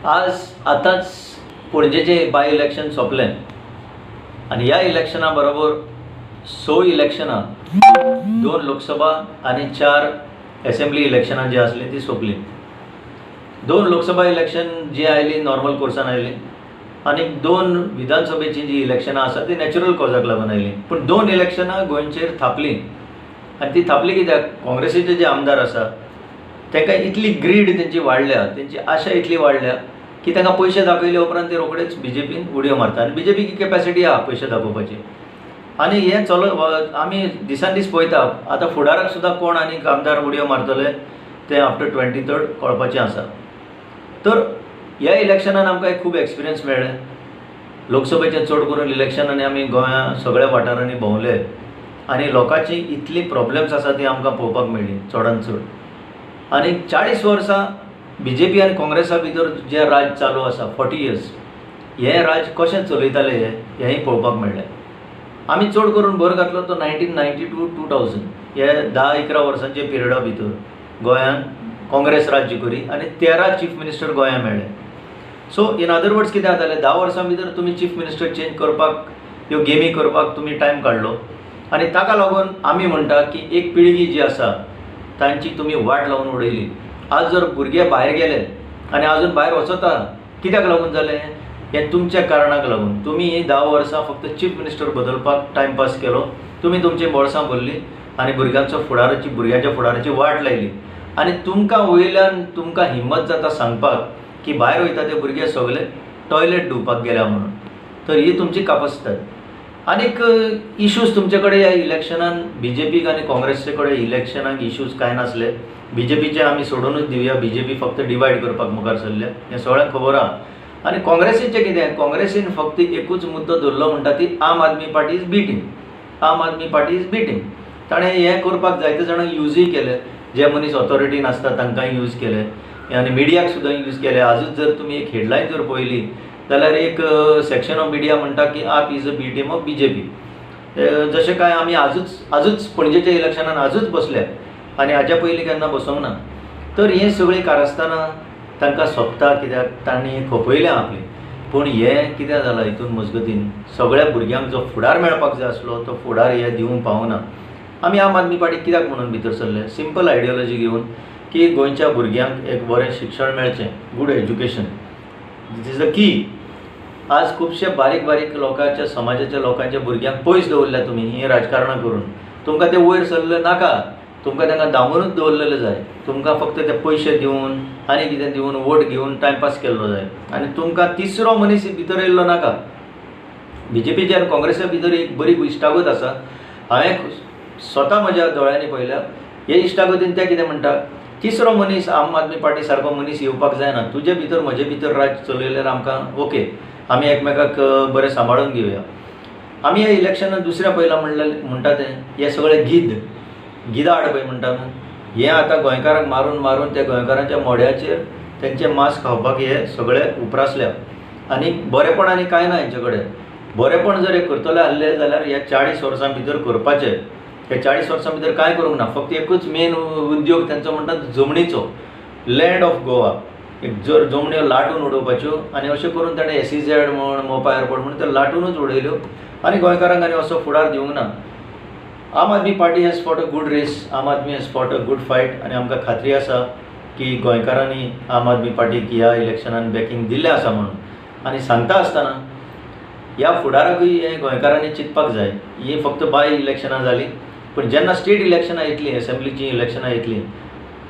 आज आतांच पणजेचें by election सोंपलें आनी ह्या इलेक्शना बरोबर स इलेक्शनां, 2 लोकसभा आनी 4 एसेंब्ली इलेक्शनां जी आसलीं ती सोंपलीं. 2 लोकसभा इलेक्शन जी आयली नॉर्मल कोर्सान आयली आनी 2 विधानसभेची जी इलेक्शनां आसा ती नॅचरल कॉजाक लागून आयली. पूण 2 इलेक्शनां गोंयचेर थापलीं आनी ती थापली कित्याक, काँग्रेसीचे जे आमदार आसा तांकां इतली ग्रीड तेंची वाडल्या, तेंची आशा इतली वाडल्या की तांकां पयशे दाखयले उपरांत ते रोखडेच बीजेपीन उडयो मारता. आनी बीजेपीची कॅपेसिटी आहा पयशे दाखोवपाची. आनी हें चल आमी दिसान दीस पळयता, आतां फुडाराक सुद्दां कोण आनीक आमदार उडयो मारतले तें आफ्टर 23 कळपाचें आसा. तर ह्या इलेक्शनान आमकां एक खूब एक्सपिरियन्स मेळ्ळें. लोकसभेचें चड करून इलेक्शनांनी आमी गोंया सगळ्या वाठारांनी भोंवले आनी लोकांची इतली प्रॉब्लम्स आसा ती आमकां पळोवपाक मेळ्ळी चडान चड. आनी 40 वर्सां बीजेपी आनी काँग्रेसा भितर जें राज चालू आसा 40 इयर्स, हें राज कशें चलयताले हेंय पळोवपाक मेळ्ळें. आमी चड करून भर घातलो तो 1992 2000 हे 10-11 वर्सांचे पिरियडा भितर गोंयांत काँग्रेस राज्य करी आनी 13 चीफ मिनिस्टर गोंयांत मेळ्ळे. सो इन अदर वर्ड्स कितें जातालें, 10 वर्सां भितर तुमी चीफ मिनिस्टर चेंज करपाक, ह्यो गेमी करपाक तुमी टायम काडलो. आनी ताका लागून आमी म्हणटा की एक पिळगी जी आसा तांची तुमी वाट लावन उडयली. आज जर भुरगे भायर गेले आनी आजून भायर वचता, कित्याक लागून जालें हें तुमच्या कारणाक लागून. तुमी ही 10 वर्सां फक्त चीफ मिनिस्टर बदलपाक टायमपास केलो, तुमी तुमची बोळसां भरलीं आनी भुरग्यांचो फुडाराची, भुरग्यांच्या फुडाराची वाट लायली. आनी तुमकां वयल्यान तुमकां हिम्मत जाता सांगपाक की भायर वयता ते भुरगे सगळे टॉयलेट धुवपाक गेल्या म्हणून, तर ही तुमची कापस्ताद. आनीक इश्यूज तुमचे कडेन ह्या इलेक्शनान बीजेपीक आनी काँग्रेसीचे कडेन इलेक्शनाक इश्यूज कांय नासले. बीजेपीचे आमी सोडूनच दिवया, बीजेपी फक्त डिवायड करपाक मुखार सरल्या हें सगळ्यांक खबर आहा. आनी काँग्रेसीचें कितें, काँग्रेसीन फक्त एकूच मुद्दो धरलो म्हणटा ती Aam Aadmi Party is B team, Aam Aadmi Party is B team. ताणें हें करपाक जायते जाणांक युजूय केले, जे मनीस ऑथॉरिटीन आसता तांकां यूज केले आनी मिडियाक सुद्दां यूज केले. आजूच जर तुमी एक हेडलायन जर पळयली जाल्यार एक सेक्शन ऑफ मिडिया म्हणटा की AAP is a B team of BJP. जशें काय आमी आजूच पणजेच्या इलेक्शनान आजूच बसल्या आनी हाज्या पयलीं केन्ना बसोंक ना. तर हें सगळीं कारस्थानां तांकां सोंपता, कित्याक तांणी खपयल्या आपली. पूण हें कितें जालां हितून मजगतीन सगळ्या भुरग्यांक जो फुडार मेळपाक जाय आसलो तो फुडार हे दिवंक पावना. आमी आम आदमी पार्टी कित्याक म्हणून भितर सरले, सिंपल आयडियोलॉजी घेवन की गोंयच्या भुरग्यांक एक बरें शिक्षण मेळचें, good education, this is the key. आज खुबशे बारीक बारीक लोकांच्या समाजाच्या लोकांच्या भुरग्यांक पयस दवरल्या तुमी हीं राजकारणां करून. तुमकां ते वयर सरले नाका, तुमकां तांकां दामूनच दवरलेले जाय. तुमकां फक्त ते पयशे दिवन आनी कितें दिवन वोट घेवन टायमपास केल्लो जाय. आनी तुमकां तिसरो मनीस भितर येयल्लो नाका. बीजेपीच्या आनी काँग्रेसा भितर एक बरी इश्टागत आसा, हांवें स्वता म्हज्या दोळ्यांनी पळयल्या. हे इश्टागतीन ते कितें म्हणटा, तिसरो मनीस आम आदमी पार्टी सारको मनीस येवपाक जायना, तुजे भितर म्हजे भितर राज चलयल्यार आमकां ओके, आमी एकमेकाक बरें सांबाळून घेवया. आमी ह्या इलेक्शनान दुसऱ्या पयला म्हणटा तें हे सगळे गिदाड पळय म्हणटा न्हू, हें आतां गोंयकारांक मारून मारून त्या गोंयकारांच्या मोड्याचेर तेंचे मांस खावपाक हे सगळे उप्रासल्या. आनी बरेपण आनी कांय ना हेंचे कडेन. बरेपण जर हे करतले आसले जाल्यार ह्या 40 वर्सां भितर करपाचें. ह्या 40 वर्सां भितर कांय करूंक ना, फक्त एकूच मेन उद्योग तेंचो म्हणटा जमनीचो, लँड ऑफ गोवा. एक जर जमण्यो लाटून उडोवपाच्यो आनी अशें करून ताणें SEZ म्हण, मोपा एअरपोर्ट म्हण ते लाटूनच उडयल्यो आनी गोंयकारांक आनी असो फुडार दिवंक ना. Aam Aadmi Party has fought a good race, Aam Aadmi has fought a good fight. आनी आमकां खात्री आसा की गोंयकारांनी आम आदमी पार्टीक ह्या इलेक्शनान बॅकींग दिल्लें आसा म्हणून. आनी सांगता आसतना ह्या फुडाराकूय हें गोंयकारांनी चिंतपाक जाय. ही फक्त बाय इलेक्शनां जालीं, पूण जेन्ना स्टेट इलेक्शनां येतलीं, एसेंब्लीचीं इलेक्शनां येतलीं,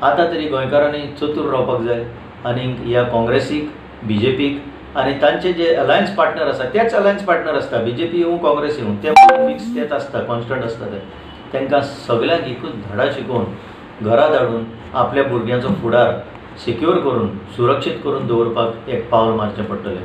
आतां तरी गोंयकारांनी चतूर रावपाक जाय आनी ह्या काँग्रेसीक, बीजेपीक आनी तांचे जे अलायन्स पार्टनर आसा तेच अलायन्स पार्टनर आसता, बीजेपी येवं काँग्रेस येवं, ते फिक्स तेच आसता, कॉन्स्टंट आसता ते. तांकां सगल्यांक एकूच धडा शिकोवन घरा धाडून आपल्या भुरग्यांचो फुडार सिक्योर करून सुरक्षीत करून दवरपाक एक पावल मारचें पडटलें.